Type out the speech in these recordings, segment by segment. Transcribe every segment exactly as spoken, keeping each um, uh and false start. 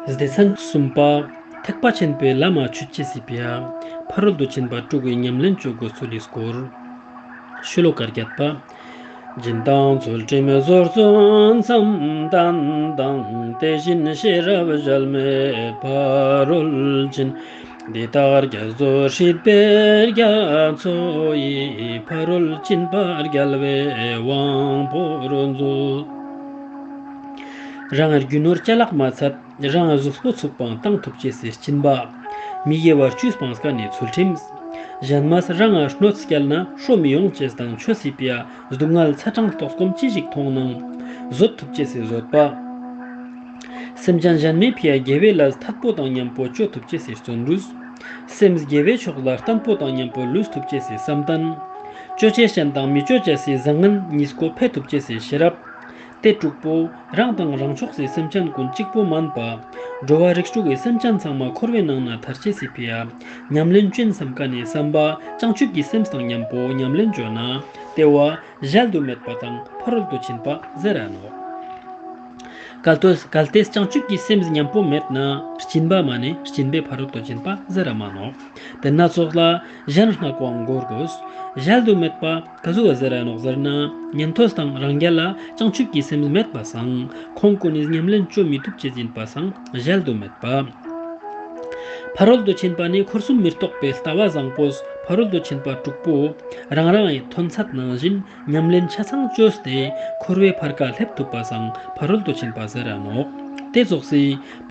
སྡེ་ཚན་གསུམ་པ། ཐེག་པ་ཆེན་པོའི་ལམ་མ་ཆུད་ཅེས་སི་ཕི་ཡ། ཕ་རོལ་ཏུ་ཕྱིན་པ་དྲུག་གི་ཉམས་ལེན་ཅོ་དགོས་ཚུལ་ལི་སྐོར། ཤོ་ལོ་ཀ་བརྒྱད་པ། སྦྱིན་དང་ཚུལ་ཁྲིམས་གཟོ་བཙོན་བསམ་གཏན་དང་། དེ་བཞིན་ཤེས་རབ་གཞལ་མེད་ཕ་རོལ་ཕྱིན། འདི་དག་རྒྱ་མཚོ་སྲིད་པའི་རྒྱ་མཚོ་ཡི། ཕ་རོལ་ཕྱིན་པ་རྒྱལ་བའི་དབང་པོར་མཛོད། རང་རྒྱུ་ནོར་ཅ་ལག་མ་ཚད། རང་གཟུགས་པོ་ཚུགས་པའང་བཏང་ཐུབ་ཅེས་སི་སྦྱིན་པ། མི་དགེ་བ་བཅུ་སྤངས་ཀ་ནི་ཚུལ་ཁྲིམས། གཞན་མས་རང་ང་གནོད་སྐྱལ་ན་ཧྲོ་མི་ཡོང་ཅེས་དང་ཆོས་སི་ཕི་ཡ་སྡུག་བསྔལ་ཚ་གྲང་ལྟོགས་སྐོམ་ཅི་ཞིག་མཐོང་ནའང་བཟོད་ཐུབ་ཅེས་སི་བཟོད་པ། སེམས་ཅན་གཞན་མའི་ཕི་ཡ་དགེ་བའི་ལས་ཐད་པོ་དང་མཉམ་པོ་ཅོ་ཐུབ་ཅེས་སི་བརྩོན་འགྲུས། སེམས་དགེ་བའི་ཕྱོགས་ལ་བརྟན་པོ་དང་མཉམ་པོ་ལུས་ཐུབ་ཅེས་སི་བསམ་གཏན། ཅོ་ཅེས་ཅན་དང་མི་ཅོ་ཅེས་སི་བཟང་ངན་གཉིས་ཀོ་འཕེལ་ཐུབ་ཅེས་སི་ཤེས་རབ། དེ་དྲུག་པོ་རང་དང་རང་ཕྱོགས་སི་སེམས་ཅན་ཀུན་གཅིག་པོ་མན་པ། འགྲོ་བ་རིགས་དྲུག་གི་སེམས་ཅན་ཚང་མ་འཁོར་བའི་ནང་ན་ཐར་ཅེས་སི་ཕི་ཡ་ཉམས་ལེན་ཅོ་ཨིན་བསམ་ཀ་ནི་བསམ་པ་བྱང་ཆུབ་ཀྱི་སེམས་དང་མཉམ་པོ་ཉམས་ལེན་ཅོ་ན་དེ་བོ་གཞལ་དུ་མེད་པ་དང་ཕ་རོལ་ཏུ་ཕྱིན་པ་ཟེར་ར་ནོག། གལ་ཏེ་གལ་ཏེ་བྱང་ཆུབ་ཀྱི་སེམས་མཉམ་པོ་མེད་ན་སྦྱིན་པ་མ་ནེ་སྦྱིན་པའི་ཕ་རོལ་ཏུ་ཕྱིན་པ་ཟེར་ར་མ་ནོག། དེ་ན་ཙོགས་ལ་གཞན་སྔགས་པོའང་འགོར་དགོས། གཞལ་དུ་མེད་པ་ག་ཟུག་ག་ཟེར་ར་ནོག་ཟེར་ན་ཉན་ཐོས་དང་རང་རྒྱལ་ལ་བྱང་ཆུབ་ཀྱི་སེམས་མེད་པ་སང་ཁོང་ཀུན་ནི་ཉམས་ལེན་ཅོ་མི་ཐུབ་ཅེས་ཨིན་པ་སང་གཞལ་དུ་མེད་པ། ཕ་རོལ་ཏུ་ཕྱིན་པ་ནི་འཁོར་གསུམ་མི་རྟོག་པའི་ལྟ་བ་བཟང་པོས་ཕ་རོལ་ཏུ་ཕྱིན་པ་དྲུག་པོ་རང་རང་ངི་ཐོན་ཚད་ནང་བཞིན་ཉམས་ལེན་ཆ་ཚང་ཅོས་ཏེ་འཁོར་བའི་ཕར་ཁ་སླེབས་ཐུབ་པ་སང་ཕ་རོལ་ཏུ་ཕྱིན་པ་ཟེར་ར་ནོག། དེ་ཙོགས་སི་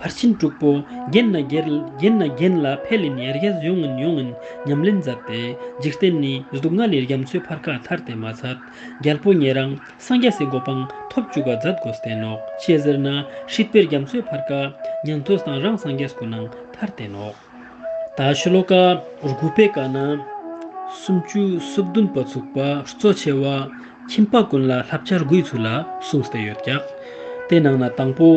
ཕར་ཕྱིན་དྲུག་པོ་རྒྱན་ན་རྒྱན་རྒྱན་ན་རྒྱན་ལ་འཕེལ་ལིན་ཡར་རྒྱས་ཡོང་ངིན་ཡོང་ངིན་ཉམས་ལེན་མཛད་དེ་འཇིག་རྟེན་ནི་སྡུག་བསྔལ་ལི་རྒྱ་མཚོའི་ཕར་ཁ་ཐར་ཏེ་མ་ཚད་རྒྱལ་པོ་ཉེ་རང་སངས་རྒྱས་སི་གོ་འཕང་ཐོབ་བཅུག་ག་མཛད་དགོས་ཏེ་ནོག། ཅིའ་ཟེར་ན་སྲིད་པའི་རྒྱ་མཚོའི་ཕར་ཁ་ཉན་ཐོས་དང་རང་སངས་རྒྱས་ཀུན་ནང་ཐར་ཏེ་ནོག། ད་ཤོ་ལོ་ཀ་དགུ་པའི་ཀ་ན་སུམ་ཅུ་སོ་བདུན་པ་ཚུགས་པ་གཙོ་ཆེ་བ་ཁྱིམ་པ་ཀུན་ལ་བསླབ་བྱ་དགུའི་ཚུལ་ལ་གསུངས་ཏེ་ཡོད་ཀྱག། དེ་ནང་ན་དང་པོ་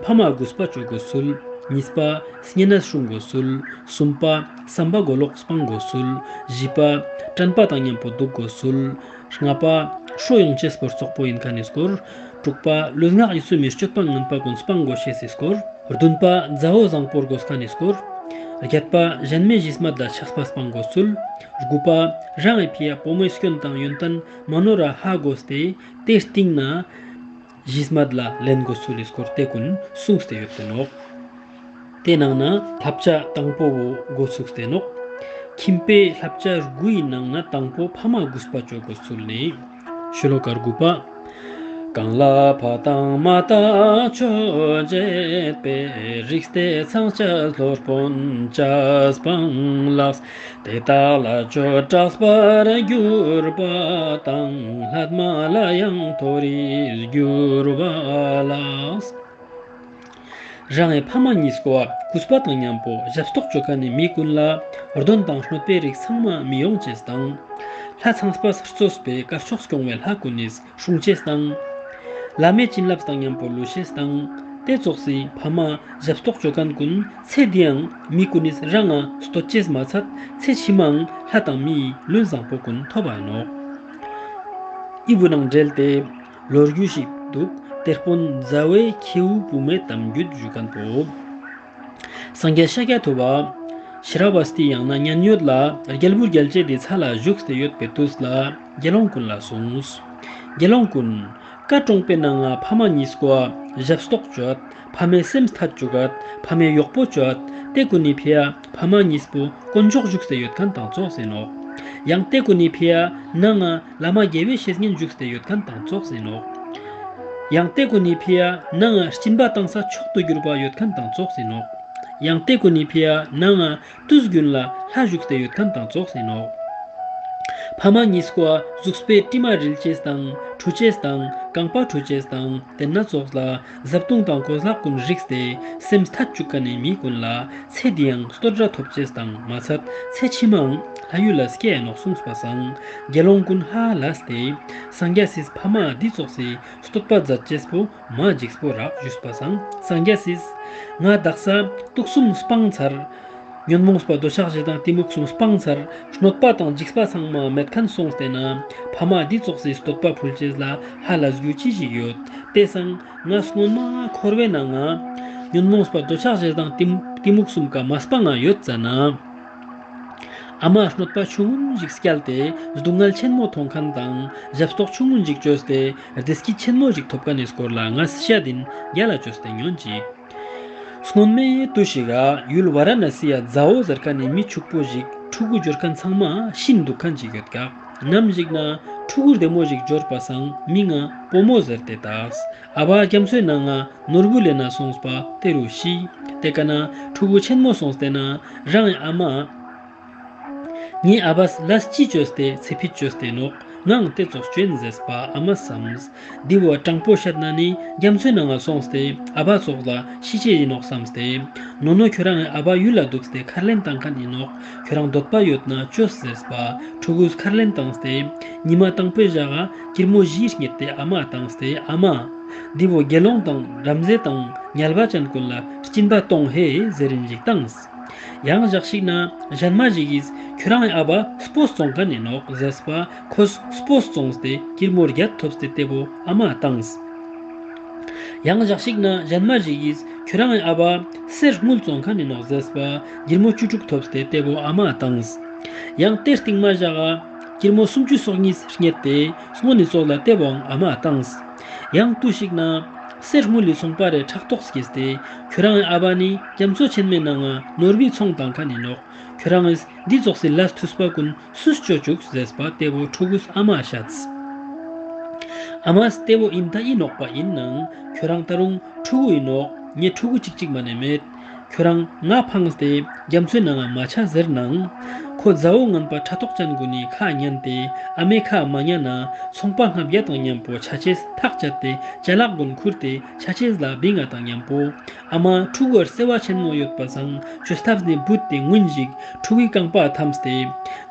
ཕ་མ་གུས་པ་ཅོ་དགོས་ཚུལ། གཉིས་པ་བསྙེན་གནས་སྲུང་དགོས་ཚུལ། གསུམ་པ་བསམ་པ་གོ་ལོག་སྤང་དགོས་ཚུལ། བཞི་པ་དྲན་པ་དང་མཉམ་པོ་འདུག་དགོས་ཚུལ། ལྔ་པ་ཧྲོ་ཡོང་ཅེས་པོ་རྩོག་པོ་ཨིན་ཁན་ནི་སྐོར། དྲུག་པ་ལུས་ངག་ཡིད་གསུམ་མི་སྤྱོད་པ་ངན་པ་ཀུན་སྤང་དགོས་ཤེས་སི་སྐོར། བདུན་པ་མཛའ་བོ་བཟང་པོ་དགོས་ཁན་ནི་སྐོར། བརྒྱད་པ་གཞན་མའི་གཞི་སྨད་ལ་ཆགས་པ་སྤང་དགོས་ཚུལ། དགུ་པ་རང་ངི་ཕི་ཡ་བུ་མོའི་སྐྱོན་དང་ཡོན་ཏན་མ་ནོར་ར་ཧ་གོ་སྟེ་དེའི་སྟིང་ན་གཞི་སྨད་ལ་ལེན་དགོས་ཚུལ་ལི་སྐོར་དེ་ཀུན་གསུངས་ཏེ་ཡོད་དེ་ནོག། དེ་ནང་ན་བསླབ་བྱ་དང་པོ་བོ་འགོ་ཚུགས་ཏེ་ནོག། ཁྱིམ་པའི་བསླབ་བྱ་དགུའི་ནང་ན་དང་པོ་ཕ་མ་གུས་པ་ཅོ་དགོས་ཚུལ་ནི། ཤོ་ལོ་ཀ་དགུ་པ། གང་ལ་ཕ་དང་མ་དག་ཆོས་བྱེད་པའི། རིགས་དེ་ཚངས་སྤྱད་སློབ་དཔོན་ཅི་སྤང་ལགས། དེ་དག་ལ་ཆོས་གྲགས་པར་གྱུར་པ་དང་། ལྷ་མ་ལ་ཡང་མཐོ་རིས་གྱུར་པ་ལགས། རང་ངི་ཕ་མ་གཉིས་ཀོ་གུས་པ་དང་མཉམ་པོ་ཞབས་ཏོག་ཅོ་ཁན་ནི་མི་ཀུན་ལ་གདོན་དང་གནོད་པའི་རིགས་ཚང་མ་མི་ཡོང་ཅེས་དང་། ལྷ་ཚངས་པས་གཙོས་པའི་དཀར་ཕྱོགས་སྐྱོང་བའི་ལྷ་ཀུན་ནི་སྲུང་ཅེས་དང་། བླ་མའི་བྱིན་རླབས་དང་མཉམ་པོ་ལུས་ཤེས་དང་། དེ་ཙོགས་སི་ཕ་མ་ཞབས་ཏོག་ཅོ་ཁན་ཀུན་ཚེ་འདིའང་མི་ཀུན་ནི་རང་ང་བསྟོད་ཅེས་མ་ཚད་ཚེ་ཕྱི་མའང་ལྷ་དང་མིའི་ལུས་བཟང་པོ་ཀུན་ཐོབ་པ་ནོག། འི་བོ་ནང་འབྲེལ་ཏེ་ལོ་རྒྱུས་ཤིག་འདུག། དེད་དཔོན་མཛའ་བོའི་ཁྱེའུ་བུ་མོའི་གཏམ་རྒྱུད་ཞུ་ཁན་པོ། སངས་རྒྱས་ཤཱཀྱ་ཐུབ་པ་ཤ་ར་བ་སྟི་ཡང་ན་མཉན་ཡོད་ལ་རྒྱལ་བུ་རྒྱལ་བྱེད་དི་ཚལ་ལ་བཞུགས་ཏེ་ཡོད་པའི་དུས་ལ་དགེ་སློང་ཀུན་ལ་གསུངས། དགེ་སློང་ཀུན། ཀ་གྲོང་པའི་ནང་ང་ཕ་མ་གཉིས་ཀོ་ཞབས་ཏོག་ཅོད། ཕ་མའི་སེམས་ཐད་ཅུག་གད། ཕ་མའི་གཡོག་པོ་ཅོད། དེ་ཀུན་ནི་ཕི་ཡ་ཕ་མ་གཉིས་པོ་དཀོན་མཆོག་བཞུགས་ཏེ་ཡོད་ཁན་དང་ཙོགས་ཨིན་ནོག། ཡང་དེ་ཀུན་ནི་ཕི་ཡ་ནང་ང་བླ་མ་དགེ་བའི་བཤེས་གཉེན་བཞུགས་ཏེ་ཡོད་ཁན་དང་ཙོགས་ཨིན་ནོག། ཡང་དེ་ཀུན་ནི་ཕི་ཡ་ནང་ང་སྦྱིན་པ་བཏང་ས་མཆོག་ཏུ་གྱུར་པ་ཡོད་ཁན་དང་ཙོགས་ཨིན་ནོག། ཡང་དེ་ཀུན་ནི་ཕི་ཡ་ནང་ང་དུས་རྒྱུན་ལ་ལྷ་བཞུགས་ཏེ་ཡོད་ཁན་དང་ཙོགས་ཨིན་ནོག། ཕ་མ་གཉིས་ཀོ་གཟུགས་པོའི་དྲི་མ་རིལ་ཅེས་དང་འཁྲུ་ཅེས་དང་རྐང་པ་འཁྲུ་ཅེས་དང་དེ་ན་ཙོགས་ལ་བཟའ་བཏུང་དང་གོས་ལག་ཀུན་རིགས་ཏེ་སེམས་ཐད་ཅུག་ཁན་ནི་མི་ཀུན་ལ་ཚེ་འདིའང་བསྟོད་ར་ཐོབ་ཅེས་དང་མ་ཚད་ཚེ་ཕྱི་མའང་ལྷ་ཡུལ་ལ་སྐྱེ་ཡ་ནོག་གསུངས་པ་སང་དགེ་སློང་ཀུན་ཧ་ལས་ཏེ་སངས་རྒྱས་སི་ཕ་མ་འི་ཙོགས་སི་བསྟོད་པ་མཛད་ཅེས་པོ་མ་འཇིགས་པོ་རག་ཞུས་པ་སང་སངས་རྒྱས་སི་ང་དག་ས་དུག་གསུམ་སྤངས་ཚར། ཉོན་མོངས་པ་འདོད་ཆགས་ཞེ་སྡང་གཏི་མུག་གསུམ་སྤངས་ཚར། གནོད་པ་དང་འཇིགས་པ་ཚང་མ་མེད་ཁན་སོང་སྟེ་ན་ཕ་མ་འི་ཙོགས་སི་བསྟོད་པ་ཕུལ་ཅེས་ལ་ཧ་ལས་རྒྱུ་ཅི་ཞིག་ཡོད། དེ་སང་ང་སྔོན་མ་འཁོར་བའི་ནང་ང་ ཉོན་མོངས་པ་འདོད་ཆགས་ཞེ་སྡང་གཏི་གཏི་མུག་གསུམ་ཀ་མ་སྤང་ང་ཡོད་ཙ་ན། ཨ་མ་གནོད་པ་ཆུང་ངུན་ཞིག་བསྐྱལ་ཏེ་སྡུག་བསྔལ་ཆེན་མོ་མཐོང་མཁན་དང་ཞབས་ཏོག་ཆུང་ངུན་ཞིག་བཅོས་ཏེ་བདེ་སྐྱིད་ཆེན་མོ་ཞིག་ཐོབ་མཁན་ནི་སྐོར་ལ་ངས་བཤད་ཡིན། རྒྱལ་ལ་བཅོས་ཏེ་ཉོན་ཅིག། སྔོན་མའི་དུས་ཤིག་ག་ཡུལ་ཝ་ར་ན་སི་ཡ་ཛ་འོ་ཟེར་མཁན་ནི་མི་ཕྱུག་པོ་ཞིག་ཕྲུ་གུ་འབྱོར་མཁན་ཚང་མ་ཤི་འདུག་མཁན་ཅིག་ཡོད་ཀྱག། ནམ་ཞིག་ན་ཕྲུ་གུ་བདེ་མོ་ཞིག་འབྱོར་པ་སང་མིང་ང་བུ་མོ་ཟེར་ཏེ་བཏགས། ཨ་བ་རྒྱ་མཚོའི་ནང་ང་ནོར་བུ་ལེན་ན་སོང་པ་དེ་རུ་ཤི། དེ་ཀ་ན་ཕྲུ་གུ་ཆེན་མོ་སོང་སྟེ་ན་རང་ཨ་མ། ངའི་ཨ་བས་ལས་ཅི་བཅོས་ཏེ་ཚེ་ཕིད་བཅོས་ཏེ་ནོག། ངའང་དེ་ཙོགས་བཅོ་ཡིན་ཟེར་པ་ཨ་མས་བསམས། འདི་བོ་དྲང་པོ་བཤད་ན་ནི་རྒྱ་མཚོའི་ནང་ང་སོང་སྟེ་ཨ་བ་ཙོགས་ལ་ཤི་ཅེས་ཡིན་ནོག་བསམས་ཏེ། ནོ་ནོ་ཁྱོ་རང་ངི་ཨ་བ་ཡུལ་ལ་འདུག་སྟེ་མཁར་ལེན་བཏང་མཁན་ཡིན་ནོག། ཁྱོ་རང་འདོད་པ་ཡོད་ན་བཅོས་ཟེར་པ་ཕྲུ་གུས་མཁར་ལེན་བཏང་སྟེ་ཉི་མ་དང་པོའི་ཞག་ག་ཀིར་མོ་བཞི་རྙེད་དེ་ཨ་མ་བཏང་སྟེ་ཨ་མ། འདི་བོ་དགེ་སློང་དང་བྲམ་ཟེ་དང་ཉལ་བ་ཅན་ཀུན་ལ་སྦྱིན་པ་གཏོང་ཧེ་ཟེར་རིན་ཞིག་བཏང་། ཡང་ཞག་ཞིག་ན་ཞན་མ་ཞིག་གིས་ཁྱོ་རང་ངི་ཨ་བ་སྤོས་བཙོང་མཁན་ཡིན་ནོག་ཟེར་པ་ཁོས་སྤོས་བཙོངས་ཏེ་ཀིར་མོ་བརྒྱད་ཐོབ་སྟེ་དེ་བོ་ཨ་མ་བཏང་། ཡང་ཞག་ཞིག་ན་ཞན་མ་ཞིག་གིས་ཁྱོ་རང་ངི་ཨ་བ་གསེར་དངུལ་བཙོང་མཁན་ཡིན་ནོག་ཟེར་པ་ཀིར་མོ་བཅུ་དྲུག་ཐོབ་སྟེ་དེ་བོ་ཨ་མ་བཏང་། ཡང་དེ་སྟིང་མ་ཞག་ག་ཀིར་མོ་སུམ་ཅུ་སོ་གཉིས་རྙེད་དེ་སྔོན་ནི་ཙོགས་ལ་དེ་བོའང་ཨ་མ་བཏང་། ཡང་དུས་ཤིག་ན་གསེར་དངུལ་ལི་ཚོང་པ་རེ་ཕྲག་དོག་སྐྱེས་ཏེ་ཁྱོ་རང་ངི་ཨ་བ་ནི་རྒྱ་མཚོ་ཆེན་མོའི་ནང་ང་ནོར་བུའི་ཚོང་བཏང་མཁན་ཡིན་ནོག། ཁྱོ་རང་ངིས་འདི་ཙོགས་སི་ལས་ཐུས་པ་ཀུན་སུས་ཅོ་བཅུག་ཟེར་པ་དེ་བོ་ཕྲུ་གུས་ཨ་མ་བཤད། ཨ་མས་དེ་བོ་ཡིན་ད་ཡིན་ནོག་པ་ཡིན་ནའང་ཁྱོ་རང་ད་རུང་ཕྲུ་གུ་ཡིན་ནོག། ངའི་ཕྲུ་གུ་ཅིག་ཅིག་མ་ནེ་མེད། ཁྱོ་རང་ང་ཕངས་ཏེ་རྒྱ་མཚོའི་ནང་ང་མ་ཆ་ཟེར་ནའང་ཁོ་ཛ་འོ་ངན་པ་ཕྲག་དོག་ཅན་ཀུན་ནི་ཁ་ཉན་ཏེ་ཨ་མའི་ཁ་མ་ཉན་ན་ཚོང་པ་ལྔ་བརྒྱ་དང་མཉམ་པོ་ཆ་ཆེས་ཐག་བཅད་དེ་ཅ་ལག་ཀུན་ཁུར་ཏེ་ཆ་ཆེས་ལ་བིང་ང་དང་མཉམ་པོ་ཨ་མ་ཕྲུ་གུར་བརྩེ་བ་ཆེན་མོ་ཡོད་པ་སང་ཅོ་ཐབས་ནི་བུད་དེ་ངུན་ཞིག་ཕྲུ་གུའི་རྐང་པ་འཐམས་ཏེ་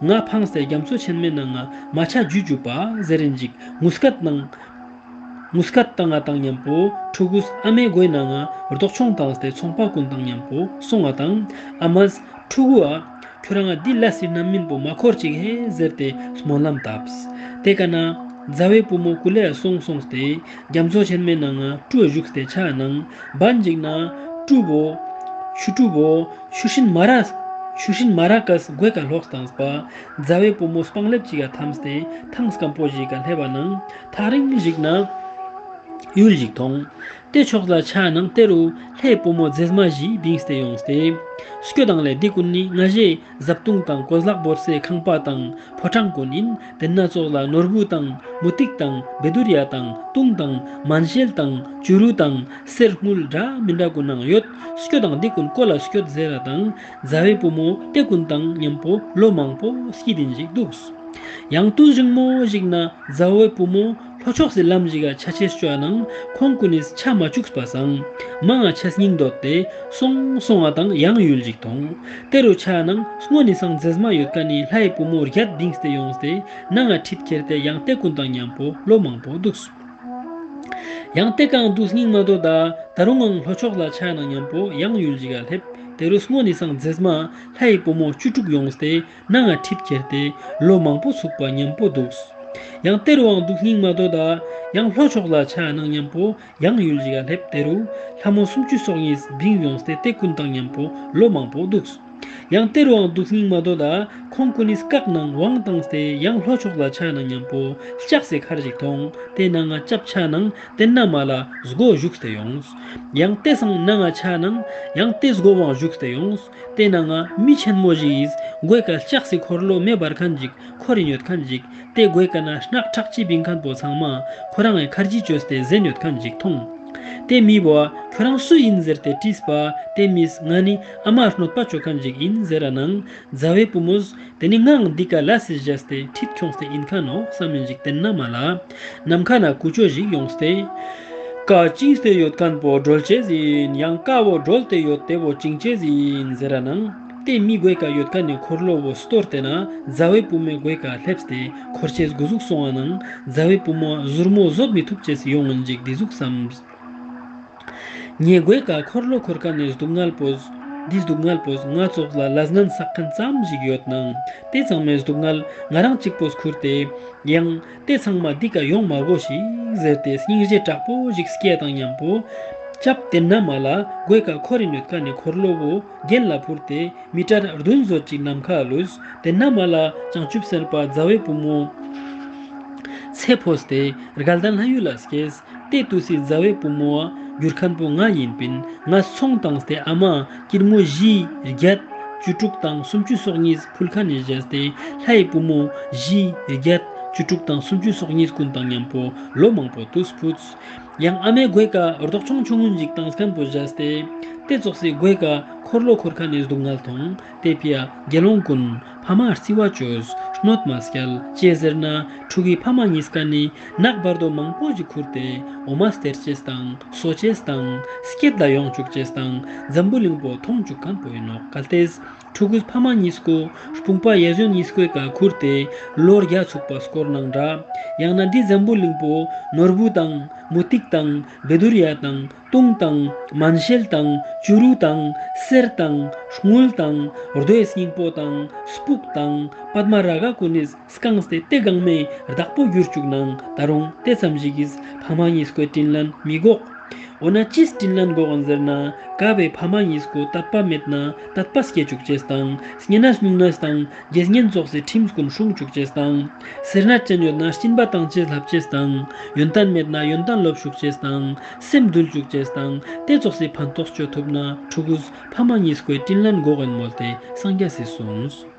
ང་ཕངས་ཏེ་རྒྱ་མཚོ་ཆེན་མོའི་ནང་ང་མ་ཆ་ཇུ་ཇུ་པ་ཟེར་རིན་ཞིག་ངུ་སྐད་ནང་ངུ་སྐད་བཏང་ང་དང་མཉམ་པོ་ཕྲུ་གུས་ཨ་མའི་མགོའི་ནང་ང་རྡོག་མཆོང་བཏང་སྟེ་ཚོང་པ་ཀུན་དང་མཉམ་པོ་སོང་ང་དང་ཨ་མས་ཕྲུ་གུ་ཨ་ཁྱོ་རང་ང་འདི་ལས་སི་རྣམ་སྨིན་པོ་མ་འཁོར་ཅིག་ཧེ་ཟེར་ཏེ་སྨོན་ལམ་བཏབས། དེ་ཀ་ན་ཛ་འོའི་བུ་མོ་ཀུ་ལེ་ཡ་སོང་སོང་སྟེ་རྒྱ་མཚོ་ཆེན་མོའི་ནང་ང་ཀྲུའ་བཞུགས་ཏེ་ཆ་ནང་བན་ཅིག་ན་ཀྲུའ་བོ་ཆུ་ཀྲུའ་བོ་ཆུ་ཤིན་མ་ར་ཆུ་ཤིན་མ་ར་ཀས་མགོའི་ཀ་ལྷོག་བཏངས་པ་ཛ་འོའི་བུ་མོ་སྤང་ལེབ་ཅིག་ག་འཐམས་ཏེ་ཐང་སྐམ་པོ་ཞིག་ག་སླེབས་པ་ནང་ཐག་རིང་ཞིག་ན་ཡུལ་ཞིག་མཐོང་། དེ་ཕྱོགས་ལ་ཆ་ནང་དེ་རུ་ལྷའི་བུ་མོ་མཛེས་མ་ཞིག་བིངས་ཏེ་ཡོངས་ཏེ། སྐྱོད་དང་ལས་འདི་ཀུན་ནི་ང་ཞའི་བཟའ་བཏུང་དང་གོས་ལག་བོར་སའི་ཁང་པ་དང་ཕོ་བྲང་ཀུན་ཡིན། དེ་ན་ཙོགས་ལ་ནོར་བུ་དང་མུ་ཏིག་དང་བཻ་ཌཱུརྱ་དང་དུང་དང་མན་ཤེལ་དང་བྱུ་རུ་དང་གསེར་དངུལ་འདྲ་མི་འདྲ་ཀུན་ནང་ཡོད། སྐྱོད་དང་འདི་ཀུན་ཀོ་ལ་སྐྱོད་ཟེར་ར་དང་ཛ་འོའི་བུ་མོ་དེ་ཀུན་དང་མཉམ་པོ་ལོ་མང་པོ་སྐྱིད་དིན་ཞིག་འདུག། ཡང་དུས་རིང་མོ་ཞིག་ན་ཛ་འོའི་བུ་མོ་ལྷོ་ཕྱོགས་སི་ལམ་ཞིག་ག་ཆ་ཆེས་ཅོ་ནང་ཁོང་ཀུན་ནིས་ཆ་མ་བཅུག་པ་སང་མང་ང་ཆ་སྙིང་འདོད་དེ་སོང་སོང་ང་དང་ཡང་ཡུལ་ཞིག་མཐོང་། དེ་རུ་ཆ་ནང་སྔོན་ནི་སང་མཛེས་མ་ཡོད་ཀ་ནི་ལྷའི་བུ་མོ་བརྒྱད་བིངས་ཏེ་ཡོངས་ཏེ་ནང་ང་ཁྲིད་ཁྱེར་ཏེ་ཡང་དེ་ཀུན་དང་མཉམ་པོ་ལོ་མང་པོ་འདུགས། ཡང་དེ་ཀའང་དུས་སྙིགས་མ་དོ་ད་ད་རུང་ངང་ལྷོ་ཕྱོགས་ལ་ཆ་ནང་མཉམ་པོ་ཡང་ཡུལ་ཞིག་ག་སླེབས། དེ་རུ་སྔོན་ནི་སང་མཛེས་མ་ལྷའི་བུ་མོ་བཅུ་དྲུག་ཡོངས་ཏེ་ནང་ང་ཁྲིད་ཁྱེར་ཏེ་ལོ་མང་པོ་ཚུགས་པ་མཉམ་པོ་འདུགས། ཡང་དེ་རུའང་དུས་སྙིགས་མ་དོ་ད་ཡང་ལྷོ་ཕྱོགས་ལ་ཆ་ནང་མཉམ་པོ་ཡང་ཡུལ་ཞིག་ག་སླེབས། དེ་རུ་ལྷ་མོ་སུམ་ཅུ་སོ་གཉིས་བིང་ཡོངས་ཏེ་དེ་ཀུན་དང་མཉམ་པོ་ལོ་མང་པོ་འདུགས། ཡང་དེ་རུའང་དུས་སྙིགས་མ་དོ་ད་ཁོང་ཀུན་ནིས་བཀག་ནང་དབང་བཏང་སྟེ་ཡང་ལྷོ་ཕྱོགས་ལ་ཆ་ནང་མཉམ་པོ་ལྕགས་སི་མཁར་ཞིག་མཐོང་། དེ་ནང་ང་ལྕགས་ཆ་ནང་དེ་ན་མ་ལ་སྒོ་བཞུགས་ཏེ་ཡོངས། ཡང་དེ་སང་ནང་ང་ཆ་ནང་ཡང་དེ་སྒོ་བང་བཞུགས་ཏེ་ཡོངས། དེ་ནང་ང་མི་ཆེན་མོ་ཞིག་གིས་མགོའི་ཀ་ལྕགས་སི་འཁོར་ལོ་མེ་འབར་མཁན་ཞིག་འཁོར་རིན་ཡོད་མཁན་ཞིག། དེ་མགོའི་ཀ་ན་སྣག་ཁྲག་ཅིག་བིང་མཁན་པོ་ཚང་མ་ཁོ་རང་ངི་ཁར་ཇི་བཅོས་ཏེ་གཟན་ཡོད་མཁན་ཞིག་མཐོང་། དེ་མི་བོ་ཁྱོ་རང་སུ་ཡིན་ཟེར་ཏེ་དྲིས་པ་དེ་མིས་ང་ནི་ཨ་མ་གནོད་པ་བཅོ་མཁན་ཞིག་ཡིན་ཟེར་ར་ནང་ཛ་འོའི་བུ་མོས་དེ་ནི་ངའང་འདི་ཀ་ལས་སི་བཞེས་ཏེ་ཁྲིད་ཁྱོངས་ཏེ་ཡིན་མཁན་ནོག་བསམ་མིན་ཞིག་དེ་ན་མ་ལ་ནམ་མཁའ་ན་ཀུ་ཅོ་ཞིག་ཡོངས་ཏེ། ཀ་བཅིངས་ཏེ་ཡོད་མཁན་པོ་སྒྲོལ་ཅེས་ཡིན། ཡང་ཀ་བོ་སྒྲོལ་ཏེ་ཡོད་དེ་བོ་བཅིང་ཅེས་ཡིན་ཟེར་ར་ནང་དེ་མི་མགོའི་ཀ་ཡོད་མཁན་ནི་འཁོར་ལོ་བོ་སྟོར་ཏེ་ན་ཛ་འོའི་བུ་མོའི་མགོའི་ཀ་སླེབས་ཏེ་འཁོར་ཅེས་འགོ་ཟུག་སོང་བ་ནང་ཛ་འོའི་བུ་མོ་ཟུར་མོ་བཟོད་མི་ཐུབ་ཅེས་ཡོང་ངིན་ཞིག་འདི་ཟུག་བསམས། ངའི་མགོའི་ཀ་འཁོར་ལོ་འཁོར་མཁན་ནི་སྡུག་བསྔལ་པོས་འདི་སྡུག་བསྔལ་པོས་ང་ཙོགས་ལ་ལས་ངན་བསགས་མཁན་ཙམ་ཞིག་ཡོད་ནང་དེ་ཚང་མའི་སྡུག་བསྔལ་ང་རང་གཅིག་པོས་ཁུར་ཏེ་ཡང་དེ་ཚང་མ་འདི་ཀ་ཡོང་མ་དགོས་ཤིག་ཟེར་ཏེ་སྙིང་རྗེ་དྲག་པོ་ཞིག་སྐྱེ་དང་མཉམ་པོ་ ཅབ་ཏེན་ན་མ་ལ་གོའི་ཀ་འཁོར་རིན་ཡོད་ཁན་ནི་འཁོར་ལོ་བོ་གྱེན་ལ་ཕུར་ཏེ་མི་ཊར་རྡུན་ཟོ་ཅིག་ནམ་ཁའ་ལུས། ཏེན་ན་མ་ལ་བྱང་ཆུབ་སེམས་དཔའ་ཛ་ཝའེ་བུ་མོ་ཚེ་ཕོས་ཏེ་དགའ་ལྡན་ལྷ་ཡུལ་ལ་སྐྱེས། ཏེ་ཏུས་སི་ཛ་ཝའེ་བུ་མོ་གྱུར་ཁན་པོ་ང་ཨིན་པིན། ངའ་ཚོང་ཏངས་ཏེ་ཨ་མ་ཀིར་མོ་བཞི་བརྒྱད་བཅུ་དྲུག་དང་སུམ་ཅུ་སོ་གཉིས་ཕུལ་ཁན་ནི་ཞེས་ཏེ་ལྷའི་བུ་མོ་བཞི་བརྒྱད་བཅུ་དྲུག་དང་སུམ་ཅུ་སོ་གཉིས་གུན་དང་ཉམ་པོ་ལོ་མང་པོ་ཏུས་ཕུད། ཡང་ཨ་མའི་གོའི་ཀ་རྡོག་ཆུང་ཆུང་ངུན་ཞིག་ཏངས་ཁན་པོ་ཞེས་ཏེ་ཏེ་ཙོགས་སི་གོའི་ཀ་འཁོར་ལོ་འཁོར་ཁན་ནི་སྡུག་བསྔལ་ཐོང་། ཏེ་ཕིའ་དགེ་སློང་གུན་ཕ་མ་རྩི་བ་ཅོས་གནོད་མ་སྐྱལ་ཅིའ་ཟེར་ན་ཕྲུ་གུའི་ཕ་མ་ཉིས་ཀ་ནི་ནག་བར་དོ་མང་པོ་ཞིག་ཁུར་ཏེ་འོ་མ་སྟེར་ཅེས་དང་སོ་ཅེས་དང་སྐྱེད་ལ་ཡོང་ཅུག་ཅེས་དང་འཛམ་བུ་གླིང་པོ་ཐོང་ཅུག་ཁན་པོ་ཨིན་ནོག་གལ་ཏེ་ཕྲུ་གུས་ཕ་མ་ཉིས་ཀོ་སྤུངས་པ་ཡ་ཟོན་ཉིས་ཀོའི་ཀ་ཁུར་ཏེ་ལོ་བརྒྱ་ཚུགས་པ་སྐོར་ནང་འདྲ། ཡང་ན་འདི་འཛམ་བུ་གླིང་པོ་ནོར་བུ་དང་མུ་ཏིག་དང་བཻ་ཌཱུརྱ་དང་དུང་དང་མཎ་ཤེལ་དང་བྱུ་རུ་དང་གསེར་དང་དངུལ་དང་རྡོའི་སྙིང་པོ་དང་སྤུག་དང་པདྨ་རཱ་ག་གུན་ནི་སྐངས་ཏེ་ཏེ་གང་མའེ་རྡག་པོ་གྱུར་ཅུག་ནང་ད་རུང་ཏེ་ཙམ་ཞིག་གིས་ཕ་མ་ཉིས་ཀོའི་དྲིན་ལན་མི་གོག་འོ་ན་ཅིས་དྲིན་ལན་གོག་ཨིན་ཟེར་ན་ཀ་བོའེ་ཕ་མ་ཉིས་ཀོ་ཏད་པ་མེད་ན་ཏད་པ་སྐྱེ་ཅུག་ཅེས་དང་བསྙེན་གནས་སྨྱུང་གནས་དང་རྗེས་བསྙེན་ཙོགས་སི་ཁྲིམས་གུན་སྲུང་ཅུག་ཅེས་དང་སེར་སྣ་ཅན་ཡོད་ན་སྦྱིན་པ་ཏང་ཅེས་ལབ་ཅེས་དང་ཡོན་ཏན་མེད་ན་ཡོན་ཏན་ལོབ་ཅུག་ཅེས་དང་སེམས་དུལ་ཅུག་ཅེས་དང་ཏེ་ཙོགས་སི་ཕན་ཐོགས་ཅོ་ཐུབ་ན་ཕྲུ་གུས་ཕ་མ་ཉིས་ཀོའི་དྲིན་ལན་གོག་ཨིན་མོལ་ཏེ་སངས་རྒྱས་སི་གསུངས།